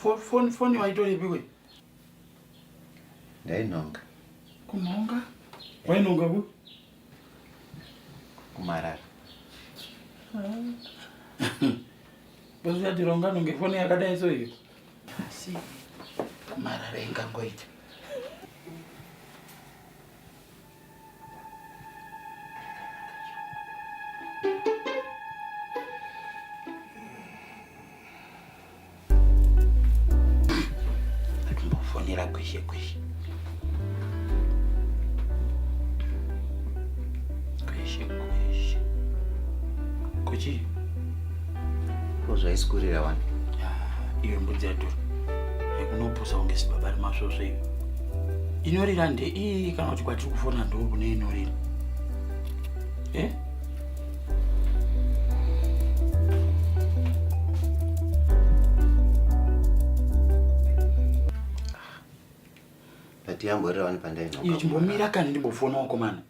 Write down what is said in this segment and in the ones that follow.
Foni foni waitoripi we? Ndainhonga. Kunhonga? Wainhonga ku? Kumarara. Bozvati ronga nonge foni yakadai so iyo. Asi marara ingangoita. Atimbofonera kweshe kweshe. Kweshe kweshe. Kuchi? Ko zvaisikurira wani? Iwe mbudzi yadhura. Yekunopusa kunge sibaba remasvosve iwe. Inorira ndeiyi kana kuti kwatiri kufona ndo kune inorira. Eh? But yamborira wani pandainhonga. Iyo chimbomira kani ndimbofona wakomana.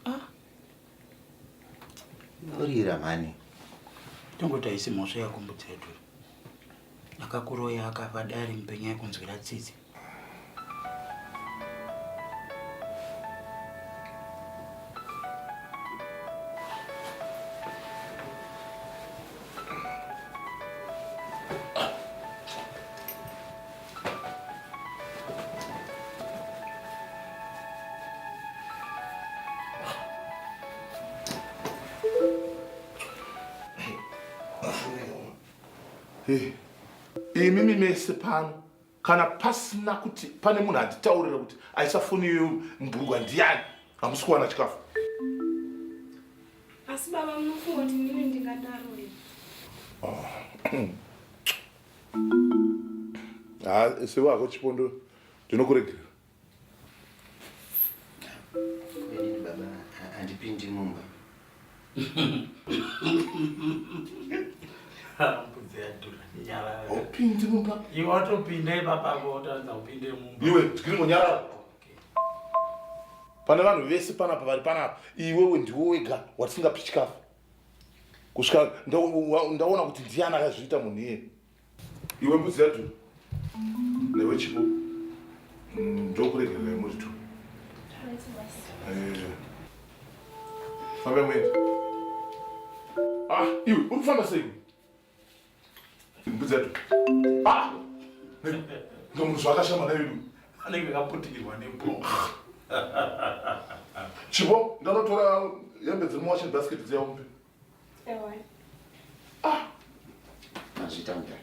Ah. Inorira mhani. Tongoti haisi mhosva yako mbudzi yadhura. Akakuroya akafa dai ari mupenyu aikunzwira tsitsi. Imimi mese pano kana pasina kuti pane munhu anditaurira kuti aisa foni iyoyo mubhurugwa ndiyani hamusi kuwana chikafu. Asi baba munofunga kuti inini ndingadaro here? Ha, sewe hako chipondo ndinokuregerera. Inini baba handipindi mumba. Mbudzi yadhura. Nyarara. Haupindi mumba. Iwe watopinda ipapapo wotaridza upinde mumba. Iwe tiri kunyarara. Pane vanhu vese panapa vari panapa iwewe ndiwe wega watisingapi chikafu. Kusvika ndaona kuti ndiani akazviita munhu iye. Iwe mbudzi yadhura. Newe chipo. Ndokuregererai muri tu. Eh. Fambe muende. Ah, iwe uri kufamba sei? Mbudzi yadhura. Ah! Ndomunhu zvakashama nayo. Anenge akaputikirwa nebomba. Chipo, ndanotora hembe dziri muwashing basket dziya umupe. Ewa. Ah! Mazvita mudhara.